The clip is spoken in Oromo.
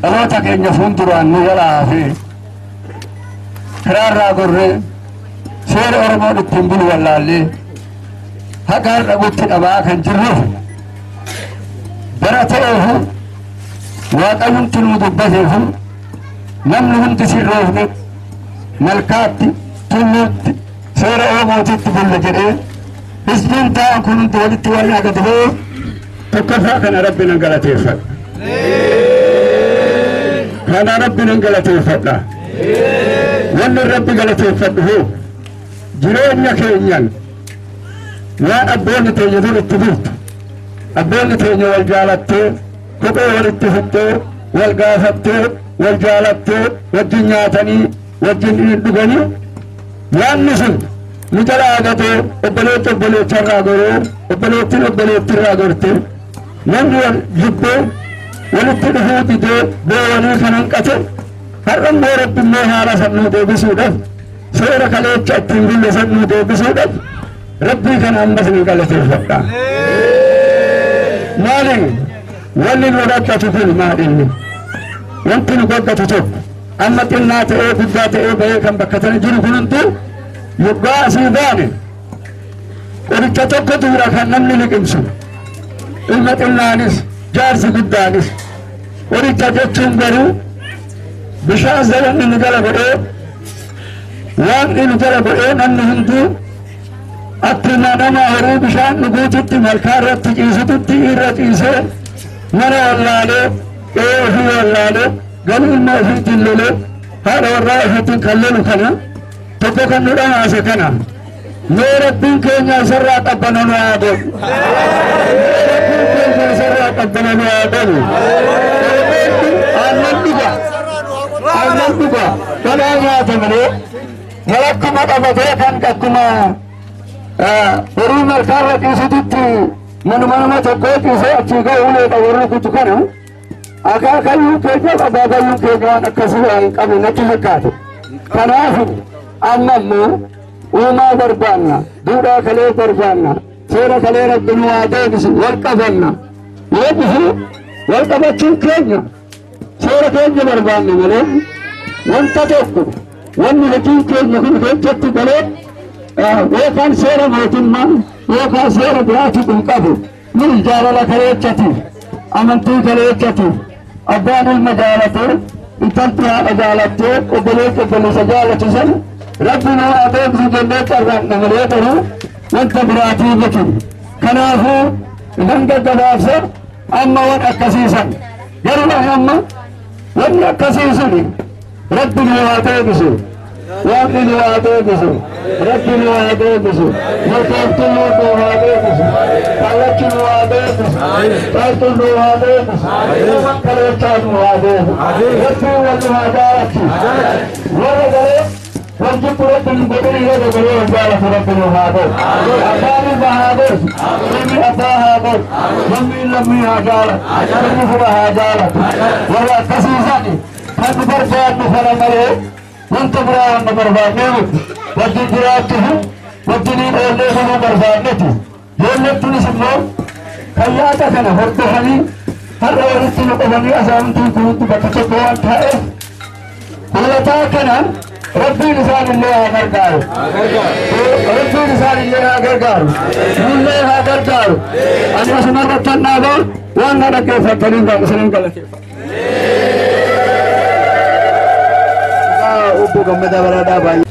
Dhaloota keenya fuulduraan nu jalaa hafee karaarraa gorree seera Oromoon ittiin bulu wallaallee haqa har'a gutti dhabaa kan jirruuf bara ta'eefu Waaqayyumti nuu dubbateefu namni hundi sirroofne malkaatti tulluutti seera Oromootitti bulla jedhee hizbiin taa'an kun hundi walitti waan gadi ba'ee tokkoffaa kana Rabbi nan galateeffadha. Kana Rabbi nan galateeffadha. Wanni Rabbi galateeffadhu hoo jireenya keenyan waan abboonni teenya dur itti bultu abboonni teenya wal jaalattee kophee walitti fixxee wal gaafattee wal jaalattee wajjin nyaatanii wajjin dhuganii yaanni sun nu jalaa gatee obboleetti obboleecharraa goree obboleettiin obboleettirraa gortee namni wal jibbee walitti dhufuu didee boowanii kan hanqate har'a immoo Rabbi immoo haala san nuu deebisuudhaaf seera kaleecha ittiin bulle san nuu deebisuudhaaf Rabbii kana ammas ni galateeffadha. Maali wanni nu rakkatu kun maal inni wanti nu gaggatu tokko amma xinnaa ta'ee guddaa ta'ee bahee kan bakka tana jiru kun hunduu yoggaa asii baane qoricha tokko dura kan namni liqimsu ilma xinnaanis jaarsi guddaanis qoricha jechuun garuu bishaan zalanni nu jala godhee waan nu jala godhee namni hunduu akkuma nama horii bishaan dhuguutitti malkaa irratti ciisututti irra ciisee mana wallaalee qe'ee ofii wallaalee galii ilma ofiitiin lolee haadha warraa ofiitiin kan lolu kana tokko kan nu dhamaase kana mee Rabbiin keenya isarraa qabbana nu haa godhu. Mee Rabbiin keenya isarraa qabbana nu haa godhu. Aannan dhuga. Aannan dhuga. Dhadhaa nyaata malee walakkuma qabatee kan akkuma horii malkaarra ciisututti manuma nama tokkoo ciisee achii ga'u ulee warri kutu kana akaakayyuun keenya abaagayyuun keenya waan akkasii waan hin qabne natti fakkaate. Kanaaf amma immoo uumaa barbaanna, duudhaa kalee barbaanna, seera kalee Rabbi nu haa deebisu wal qabanna. Yoo dhufu wal qabachuun keenya seera keenya barbaanna malee wanta tokko wanni hojiin keenya kun keessatti galee yookaan seera mootummaa yookaan seera biraatu hin qabu. Nun jaalala kaleechatiif amantii kaleechatiif abbaan ilma jaalatee intalti haadha jaalattee obboleetti obboleessa jaalatu san Rabbi nu haa deebisu jennee carraaqna malee garuu wanta biraatii miti. Kanaafuu nan gaggabaabsa amma waan akkasiisan garuu amma wanni akkasii suni Rabbi nu haa deebisu. Waaqni nu haa deebisu. Rabbi nu haa deebisu. Malkaaftuun nu haa deebisu. Kallachi nu haa deebisu. Caaltuun nu haa deebisu. Kaleechaa nu haa deebisu. Rabbiin wal nu haa jaalachiisu. Warra galee wal jibbu Rabbi nu godhin yoo dabalee wal jaalatu Rabbi nu haa godhu. Abbaan ilma haa godhu. Ilmi abbaa haa godhu. Lammiin lammii haa jaalatu. Ilmi fira haa jaalatu. Warra akkasiisani kan nu barbaadnu kana malee wanta biraa waan nu barbaadnee miti. Wajjin jiraachuuf wajjiniin oollee buluu barbaadneeti. Ijoollettunis immoo kan yaada kana hordofanii har'a walitti nu qabanii asaantiin kun hundi bakka tokko waan taa'eef kuulataa kana Rabbiin isaan illee haa gargaaru. Rabbiin isaan illee haa gargaaru. Nullee haa gargaaru. Ani asuma irratti dhaabee waan na dhaggeeffattaniin isinin galateeffadha. Obbo Gammadaa Badhaadhaa baay'ee.